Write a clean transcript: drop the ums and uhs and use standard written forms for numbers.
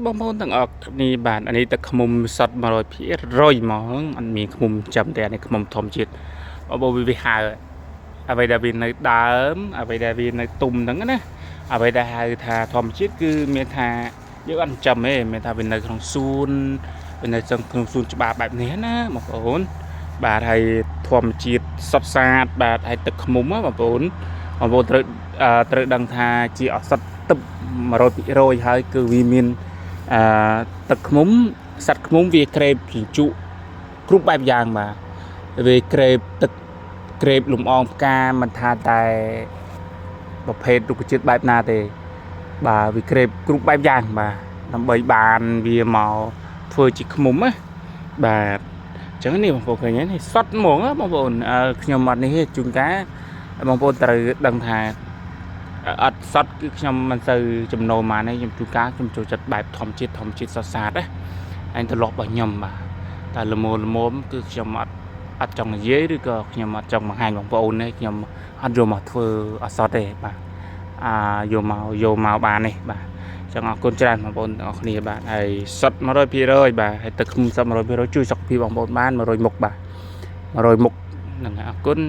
បងប្អូនទាំងអស់គ្នាបាទអានេះទឹកឃ្មុំសុទ្ធ100%ហ្មងអត់មានឃ្មុំចាំតែអានេះឃ្មុំធម្មជាតិបងប្អូនវាហើអ្វីដែលវានៅដើមអ្វីដែលវានៅទុំហ្នឹងណាអ្វីដែលហៅថាធម្មជាតិគឺមានថាយើងអត់ចិញ្ចឹមទេមានថាវានៅក្នុងសួនវានៅក្នុងសួនច្បារបែបនេះណាបងប្អូនបាទហើយធម្មជាតិសុទ្ធសាធបាទហើយទឹកឃ្មុំណាបងប្អូនបងប្អូនត្រូវត្រូវដឹងថាជាឱសថទឹក100%ហើយគឺវាមានអឺទឹកឃ្មុំសត្វឃ្មុំវាក្រេបជញ្ជក់គ្រប់បែបយ៉ាងបាទវាក្រេបទឹកក្រេបលំអងផ្កាមិនថាតែប្រភេទរុក្ខជាតិបែបណាទេបាទវាក្រេបគ្រប់បែបយ៉ាងបាទដើម្បីបានវាមកធ្វើជាឃ្មុំណាបាទអញ្ចឹងនេះបងប្អូនឃើញទេនេះសុទ្ធហ្មងណាបងប្អូនខ្ញុំអត់នេះទេជួនកាលបងប្អូនត្រូវដឹងថា អត់សតគឺខ្ញុំមិនសូវចំណូលមកនេះខ្ញុំជួនកាលខ្ញុំចូលចិត្តបែបធម្មជាតិធម្មជាតិសុទ្ធសាធណាអញទម្លាប់របស់ខ្ញុំបាទតែល្មមល្មមគឺខ្ញុំអត់អត់ចង់និយាយឬក៏ខ្ញុំអត់ចង់បង្ហាញបងប្អូនទេខ្ញុំអត់យកមកធ្វើអត់សតទេបាទអាយកមកយកមកបានទេបាទចឹងអរគុណច្រើនបងប្អូនទាំងអស់គ្នាបាទហើយសុទ្ធ100%បាទហើយទឹកឃ្មុំសុទ្ធ100%ជួយសុខភាពបងប្អូនបាន100មុខបាទ100មុខហ្នឹងហើយអរគុណ។